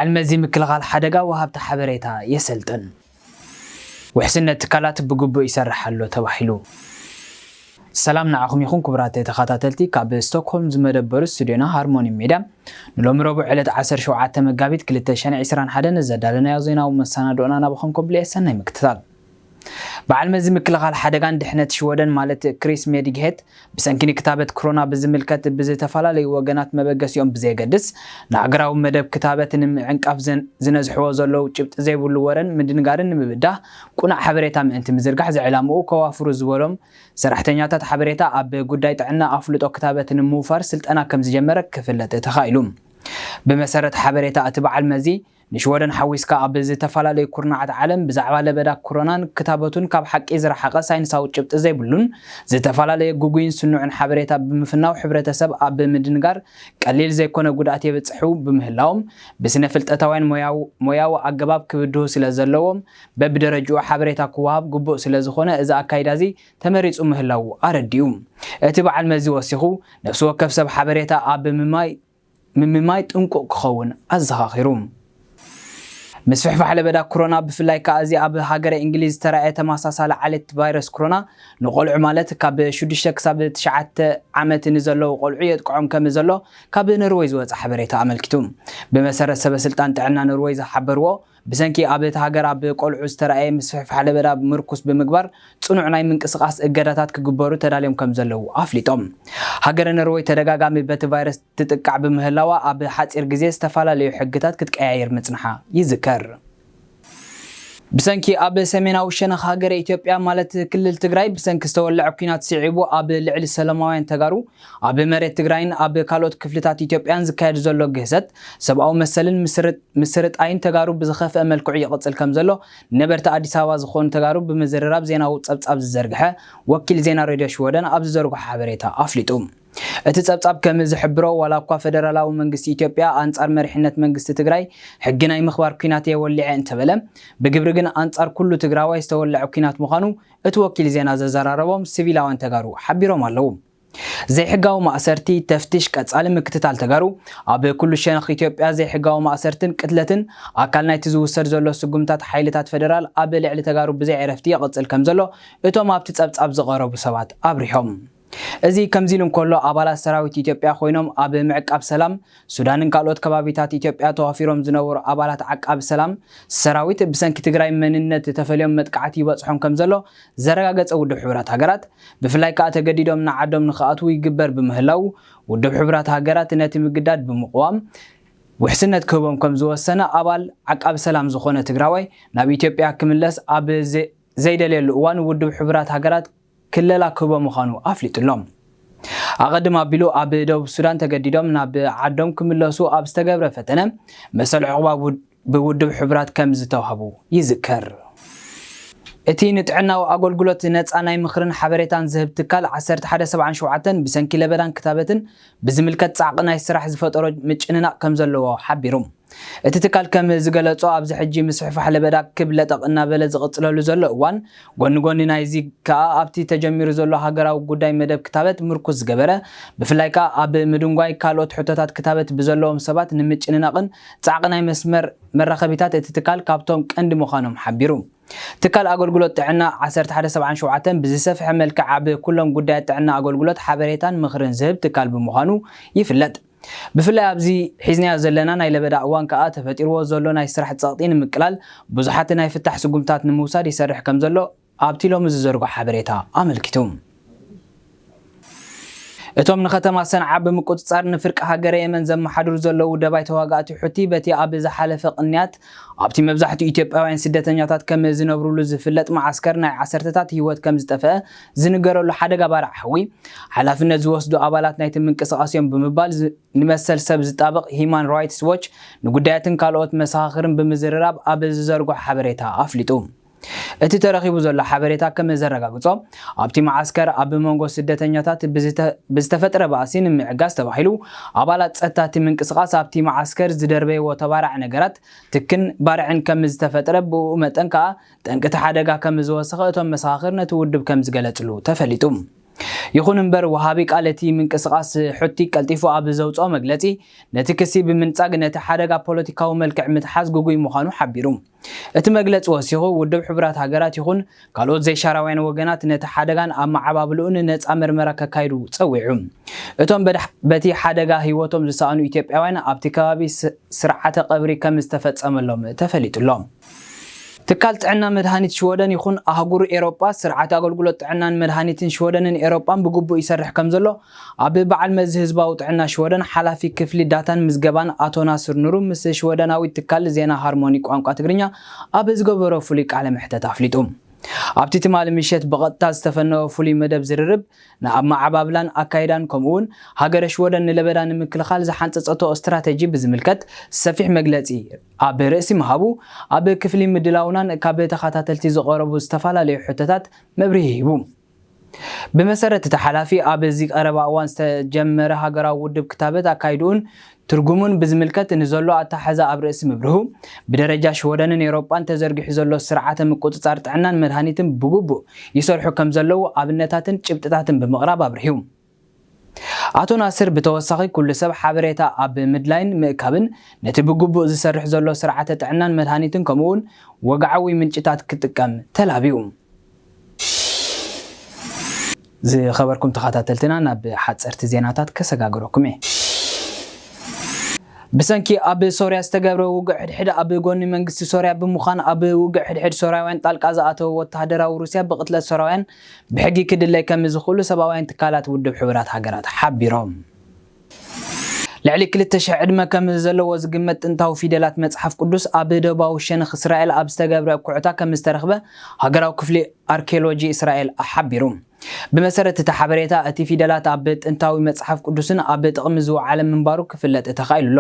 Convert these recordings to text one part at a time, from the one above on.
በዓል መዚ ምክልኻል ሓደጋ ወሃብቲ ሓበሬታ የሰልጥን። ውሕስነት ትካላት ብግቡእ ይሰርሕ ኣሎ ተባሂሉ። ሰላም ንዓኹም ይኹን ክቡራት ተኸታተልቲ፣ ካብ ስቶክሆልም ዝመደበሩ ስቱዲዮና ሃርሞኒ ሜድያ ንሎሚ ረቡዕ ዕለት ዓሰርተ ሸውዓተ መጋቢት ክልተ ሽሕን ዕስራን ሓደን ዘዳለናዮ ዜናዊ መሰናድኦና ናባኹም ከብሉ እየ። ሰናይ ምክትታል። በዓል መዚ ምክልኻል ሓደጋን ድሕነት ሽወደን ማለት ክሪስ ሜዲግሄት ብሰንኪ ንክታበት ክሮና ብዝምልከት ብዝተፈላለዩ ወገናት መበገሲኦም ብዘየገድስ ንሃገራዊ መደብ ክታበት ንምዕንቃፍ ዘን- ዝነዝሕዎ ዘለዉ ጭብጢ ዘይብሉ ወረን ምድንጋርን ንምብዳህ ቁኑዕ ሓበሬታ ምእንቲ ምዝርጋሕ ዝዕላምኡ ከዋፍሩ ዝበሎም ሰራሕተኛታት ሓበሬታ ኣብ ጉዳይ ጥዕና ኣፍልጦ ክታበት ንምውፋር ስልጠና ከም ዝጀመረ ክፍለጥ ተኻኢሉ። ብመሰረት ሓበሬታ እቲ በዓል መዚ ንሽወደን ሓዊስካ ኣብ ዝተፈላለዩ ኩርናዓት ዓለም ብዛዕባ ለበዳ ክሮናን ክታበቱን ካብ ሓቂ ዝረሓቐ ሳይንሳዊ ጭብጢ ዘይብሉን ዝተፈላለየ ግጉይን ስኑዕን ሓበሬታ ብምፍናው ሕብረተሰብ ኣብ ምድንጋር ቀሊል ዘይኮነ ጉድኣት የብፅሑ ብምህላዎም ብስነ ፍልጠታውያን ሞያዊ ኣገባብ ክብድሁ ስለ ዘለዎም በብደረጅኡ ሓበሬታ ክወሃብ ግቡእ ስለ ዝኾነ እዚ ኣካይዳ እዚ ተመሪፁ ምህላዉ ኣረዲኡ። እቲ በዓል መዚ ወሲኹ ነፍሲ ወከፍ ሰብ ሓበሬታ ኣብ ምምማይ ምምማይ ጥንቁቕ ክኸውን ኣዘኻኺሩ። ምስፍሕፋሕ ለበዳ ክሮና ብፍላይ ከኣ እዚ ኣብ ሃገረ እንግሊዝ ዝተራእየ ተመሳሳሊ ዓሌት ቫይረስ ክሮና ንቆልዑ ማለት ካብ ሽዱሽተ ክሳብ ትሽዓተ ዓመት ንዘለዉ ቆልዑ የጥቅዖም ከም ዘሎ ካብ ኖርወይ ዝወጸ ሓበሬታ ኣመልኪቱ። ብመሰረት ሰበ ስልጣን ጥዕና ኖርወይ ዝሓበርዎ ብሰንኪ ኣብ እቲ ሃገር ኣብ ቆልዑ ዝተራእየ ምስፍሕፋሕ ለበዳ ምርኩስ ብምግባር ጽኑዕ ናይ ምንቅስቓስ እገዳታት ክግበሩ ተዳልዮም ከም ዘለዉ ኣፍሊጦም። ሃገረ ኖርወይ ተደጋጋሚ በቲ ቫይረስ ትጥቃዕ ብምህላዋ ኣብ ሓጺር ግዜ ዝተፈላለዩ ሕግታት ክትቀያየር ምጽንሓ ይዝከር። ብሰንኪ ኣብ ሰሜናዊ ሸነኽ ሃገረ ኢትዮጵያ ማለት ክልል ትግራይ ብሰንኪ ዝተወለዐ ኲናት ስዒቡ ኣብ ልዕሊ ሰላማውያን ተጋሩ ኣብ መሬት ትግራይን ኣብ ካልኦት ክፍልታት ኢትዮጵያን ዝካየድ ዘሎ ግህሰት ሰብኣዊ መሰልን ምስርጣይን ተጋሩ ብዝኸፍአ መልክዑ ይቕጽል ከም ዘሎ ነበርቲ ኣዲስ ኣበባ ዝኾኑ ተጋሩ ብምዝርራብ ዜናዊ ጸብጻብ ዝዘርግሐ ወኪል ዜና ሬድዮ ሽወደን ኣብ ዝዘርግሖ ሓበሬታ ኣፍሊጡ። እቲ ጸብጻብ ከም ዝሕብሮ ዋላ እኳ ፈደራላዊ መንግስቲ ኢትዮጵያ ኣንጻር መሪሕነት መንግስቲ ትግራይ ሕጊ ናይ ምኽባር ኲናት እየ ወሊዐ እንተበለ ብግብሪ ግን ኣንጻር ኩሉ ትግራዋይ ዝተወለዐ ኲናት ምዃኑ እቲ ወኪል ዜና ዘዘራረቦም ሲቪላውያን ተጋሩ ሓቢሮም ኣለዉ። ዘይሕጋዊ ማእሰርቲ፣ ተፍትሽ፣ ቀጻሊ ምክትታል ተጋሩ ኣብ ኩሉ ሸነኽ ኢትዮጵያ ዘይሕጋዊ ማእሰርትን ቅትለትን ኣካል ናይቲ ዝውሰድ ዘሎ ስጉምታት ሓይልታት ፈደራል ኣብ ልዕሊ ተጋሩ ብዘይ ዕረፍቲ ይቕጽል ከም ዘሎ እቶም ኣብቲ ጸብጻብ ዝቐረቡ ሰባት ኣብሪሆም። እዚ ከምዚ ኢሉ እንከሎ ኣባላት ሰራዊት ኢትዮጵያ ኮይኖም ኣብ ምዕቃብ ሰላም ሱዳንን ካልኦት ከባቢታት ኢትዮጵያ ተዋፊሮም ዝነበሩ ኣባላት ዓቃቢ ሰላም ሰራዊት ብሰንኪ ትግራይ መንነት ተፈልዮም መጥቃዕቲ ይበጽሖም ከም ዘሎ ዘረጋገጸ ውድብ ሕቡራት ሃገራት ብፍላይ ከኣ ተገዲዶም ንዓዶም ንክኣትዉ ይግበር ብምህላው ውድብ ሕቡራት ሃገራት ነቲ ምግዳድ ብምቕዋም ውሕስነት ክህቦም ከም ዝወሰነ ኣባል ዓቃቢ ሰላም ዝኾነ ትግራዋይ ናብ ኢትዮጵያ ክምለስ ኣብ ዘይደልየሉ እዋን ውድብ ሕቡራት ሃገራት ክለላ ክህቦ ምዃኑ ኣፍሊጡ ኣሎ። ኣቐድም ኣቢሉ ኣብ ደቡብ ሱዳን ተገዲዶም ናብ ዓዶም ክምለሱ ኣብ ዝተገብረ ፈተነ መሰል ዕቑባ ብውድብ ሕቡራት ከም ዝተዋህቡ ይዝከር። እቲ ንጥዕናዊ ኣገልግሎት ነጻ ናይ ምኽርን ሓበሬታን ዝህብ ትካል ዓሰርተ ሓደ ሰብዓን ሸውዓተን ብሰንኪ ለበዳን ክታበትን ብዝምልከት ጻዕቂ ናይ ስራሕ ዝፈጠሮ ምጭንናቕ ከም ዘለዎ ሓቢሩ። እቲ ትካል ከም ዝገለጾ ኣብዚ ሕጂ ምስፍሕፋሕ ለበዳ ክብ ለጠቕ እናበለ ዝቕጽለሉ ዘሎ እዋን ጎኒ ጎኒ ናይዚ ከኣ ኣብቲ ተጀሚሩ ዘሎ ሃገራዊ ጉዳይ መደብ ክታበት ምርኩስ ዝገበረ ብፍላይ ከኣ ኣብ ምድንጓይ ካልኦት ሕቶታት ክታበት ብዘለዎም ሰባት ንምጭንናቕን ጻዕቂ ናይ መስመር መራኸቢታት እቲ ትካል ካብቶም ቀንዲ ምዃኖም ሓቢሩ። ትካል ኣገልግሎት ጥዕና ዓሰርተ ሓደ ሰብዓን ሸውዓተን ብዝሰፍሐ መልክዕ ኣብ ኩሎም ጉዳያት ጥዕና ኣገልግሎት ሓበሬታን ምኽርን ዝህብ ትካል ብምዃኑ ይፍለጥ። ብፍላይ ኣብዚ ሒዝናዮ ዘለና ናይ ለበዳ እዋን ከኣ ተፈጢርዎ ዘሎ ናይ ስራሕ ጸቕጢ ንምቅላል ብዙሓት ናይ ፍታሕ ስጉምታት ንምውሳድ ይሰርሕ ከም ዘሎ ኣብቲ ሎሚ ዝዘርጎ ሓበሬታ ኣመልኪቱ። እቶም ንከተማ ሰንዓ ብምቁጽጻር ንፍርቂ ሃገረ የመን ዘመሓድሩ ዘለዉ ደባይ ተዋጋእቲ ሑቲ በቲ ኣብ ዝሓለፈ ቅንያት ኣብቲ መብዛሕትኡ ኢትዮጵያውያን ስደተኛታት ከም ዝነብሩሉ ዝፍለጥ መዓስከር ናይ ዓሰርተታት ህይወት ከም ዝጠፍአ ዝንገረሉ ሓደጋ ባርዕ ሓዊ ሓላፍነት ዝወስዱ ኣባላት ናይቲ ምንቅስቓስ እዮም ብምባል ንመሰል ሰብ ዝጣበቕ ሂማን ራይትስ ዎች ንጉዳያትን ካልኦት መሰኻኽርን ብምዝርራብ ኣብ ዝዘርጎ ሓበሬታ ኣፍሊጡ። እቲ ተረኺቡ ዘሎ ሓበሬታ ከም ዘረጋግጾ ኣብቲ መዓስከር ኣብ መንጎ ስደተኛታት ብዝተፈጥረ ባእሲ ንምዕጋስ ተባሂሉ ኣባላት ጸጥታ እቲ ምንቅስቓስ ኣብቲ መዓስከር ዝደርበይዎ ተባራዕ ነገራት ትክን ባርዕን ከም ዝተፈጥረ ብኡ መጠን ከኣ ጠንቂ እቲ ሓደጋ ከም ዝወሰኸ እቶም መሰኻኽር ነቲ ውድብ ከም ዝገለጽሉ ተፈሊጡ። ይኹን እምበር፣ ወሃቢ ቃል እቲ ምንቅስቓስ ሑቲ ቀልጢፉ ኣብ ዘውፅኦ መግለፂ፣ ነቲ ክሲ ብምንጻግ ነቲ ሓደጋ ፖለቲካዊ መልክዕ ምትሓዝ ግጉይ ምዃኑ ሓቢሩ። እቲ መግለጺ ወሲኹ፣ ውድብ ሕቡራት ሃገራት ይኹን ካልኦት ዘይሻራውያን ወገናት ነቲ ሓደጋን ኣመዓባብልኡን ነጻ መርመራ ከካይዱ ጸዊዑ። እቶም በድሕ-፣ በቲ ሓደጋ ህይወቶም ዝሰኣኑ ኢትዮጵያውያን ኣብቲ ከባቢ ስ-፣ ስርዓተ ቀብሪ ከም ዝተፈጸመሎም ተፈሊጡ ኣሎ። ትካል ጥዕና መድሃኒት ሽወደን ይኹን ኣህጉር ኤሮጳ፣ ስርዓት ኣገልግሎት ጥዕናን መድሃኒትን ሽወደንን ኤሮጳን ብግቡእ ይሰርሕ ከም ዘሎ ኣብ በዓል መዚ ህዝባዊ ጥዕና ሽወደን ሓላፊ ክፍሊ ዳታን ምዝገባን ኣቶ ናስር ኑሩ ምስ ሽወደናዊ ትካል ዜና ሃርሞኒ ቋንቋ ትግርኛ ኣብ ዝገበሮ ፍሉይ ቃለ መሕተት ኣፍሊጡ። ኣብቲ ትማሊ ምሸት ብቐጥታ ዝተፈነወ ፍሉይ መደብ ዝርርብ፣ ንኣመዓባብላን ኣካይዳን ከምኡ እውን ሃገረ ሽወደን ንለበዳ ንምክልኻል ዝሓንጸጸቶ ስትራተጂ ብዝምልከት ሰፊሕ መግለጺ ኣብ ርእሲ ምሃቡ፣ ኣብ ክፍሊ ምድላውናን ካብ ተኸታተልቲ ዝቐረቡ ዝተፈላለዩ ሕቶታት መብርሂ ሂቡ። ብመሰረት እቲ ሓላፊ፣ ኣብዚ ቀረባ እዋን ዝተጀመረ ሃገራዊ ውድብ ክታበት ኣካይድኡን ትርጉሙን ብዝምልከት ንዘሎ ኣተሓሕዛ ኣብ ርእሲ ምብርሁ፣ ብደረጃ ሽወደንን ኤውሮጳን ተዘርጊሑ ዘሎ ስርዓተ ምቁጽጻር ጥዕናን መድሃኒትን ብግቡእ ይሰርሑ ከም ዘለዉ ኣብነታትን ጭብጥታትን ብምቕራብ ኣብርሂ። ኣቶ ናስር ብተወሳኺ፣ ኩሉ ሰብ ሓበሬታ ኣብ ምድላይን ምእካብን ነቲ ብግቡእ ዝሰርሕ ዘሎ ስርዓተ ጥዕናን መድሃኒትን ከምኡውን ወግዓዊ ምንጭታት ክጥቀም ተላብዩ። ዝኸበርኩም ተኸታተልትና፣ ናብ ሓጸርቲ ዜናታት ከሰጋግረኩም እየ። ብሰንኪ ኣብ ሶርያ ዝተገብረ ውግእ ሕድሕድ ኣብ ጎኒ መንግስቲ ሶርያ ብምዃን ኣብ ውግእ ሕድሕድ ሶርያውያን ጣልቃ ዝኣተወ ወተሃደራዊ ሩስያ ብቕትለት ሶርያውያን ብሕጊ ክድለይ ከም ዝኽእሉ ሰብኣውያን ትካላት ውድብ ሕቡራት ሃገራት ሓቢሮም። ልዕሊ ክልተ ሽሕ ዕድመ ከም ዘለዎ ዝግመት ጥንታዊ ፊደላት መጽሓፍ ቅዱስ ኣብ ደቡባዊ ሸነኽ እስራኤል ኣብ ዝተገብረ እኩዕታ ከም ዝተረኽበ ሃገራዊ ክፍሊ ኣርኪኦሎጂ እስራኤል ሓቢሩ። ብመሰረት እቲ ሓበሬታ፣ እቲ ፊደላት ኣብ ጥንታዊ መጽሓፍ ቅዱስን ኣብ ጥቕሚ ዝወዓለ ምንባሩ ክፍለጥ ተኻኢሉ ኣሎ።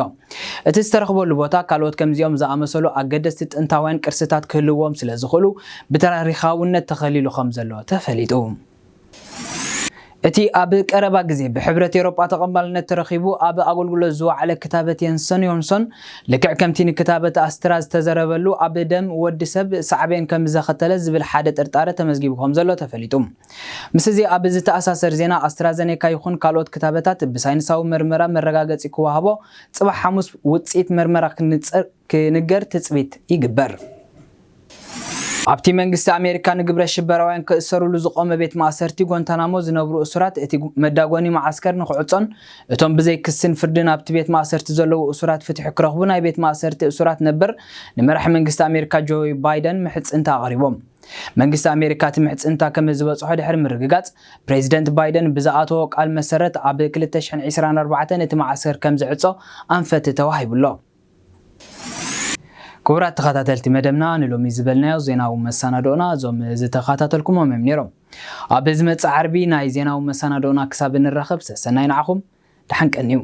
እቲ ዝተረኽበሉ ቦታ ካልኦት ከምዚኦም ዝኣመሰሉ ኣገደስቲ ጥንታውያን ቅርስታት ክህልዎም ስለ ዝኽእሉ፣ ብታሪኻውነት ተኸሊሉ ከም ዘሎ ተፈሊጡ። እቲ ኣብ ቀረባ ግዜ ብሕብረት ኤውሮጳ ተቐባልነት ተረኺቡ ኣብ ኣገልግሎት ዝወዓለ ክታበት የንሰን ዮንሶን፣ ልክዕ ከምቲ ንክታበት ኣስትራ ዝተዘረበሉ፣ ኣብ ደም ወዲ ሰብ ሳዕቤን ከም ዘኸተለ ዝብል ሓደ ጥርጣረ ተመዝጊቡ ከም ዘሎ ተፈሊጡ። ምስ እዚ ኣብ ዝተኣሳሰር ዜና፣ ኣስትራዘኔካ ይኹን ካልኦት ክታበታት ብሳይንሳዊ መርመራ መረጋገጺ ክወሃቦ፣ ጽባሕ ሓሙስ ውጽኢት መርመራ ክንጽር-፣ ክንገር ትጽቢት ይግበር። ኣብቲ መንግስቲ ኣሜሪካ ንግብረ ሽበራውያን ክእሰሩሉ ዝቖመ ቤት ማእሰርቲ ጓንታናሞ ዝነብሩ እሱራት፣ እቲ መዳጎኒ መዓስከር ንክዕጾን እቶም ብዘይ ክስን ፍርድን ኣብቲ ቤት ማእሰርቲ ዘለዉ እሱራት ፍትሒ ክረኽቡ ናይ ቤት ማእሰርቲ እሱራት ነበር ንመራሒ መንግስቲ ኣሜሪካ ጆ ባይደን ምሕጽንታ ኣቕሪቦም። መንግስቲ ኣሜሪካ እቲ ምሕጽንታ ከም ዝበጽሖ ድሕሪ ምርግጋጽ፣ ፕሬዚደንት ባይደን ብዝኣተዎ ቃል መሰረት ኣብ ክልተ ሽሕን ዕስራን ኣርባዕተን እቲ መዓስከር ከም ዝዕጾ ኣንፈት ተዋሂቡሎ። ክቡራት ተኸታተልቲ መደብና፣ ንሎሚ ዝበልናዮ ዜናዊ መሰናዶና እዞም ዝተኸታተልኩሞም እዮም ነይሮም። ኣብ ዝመጽእ ዓርቢ ናይ ዜናዊ መሰናዶና ክሳብ እንራኸብ፣ ሰሰናይ ንዓኹም፣ ደሓን ቀንዩ።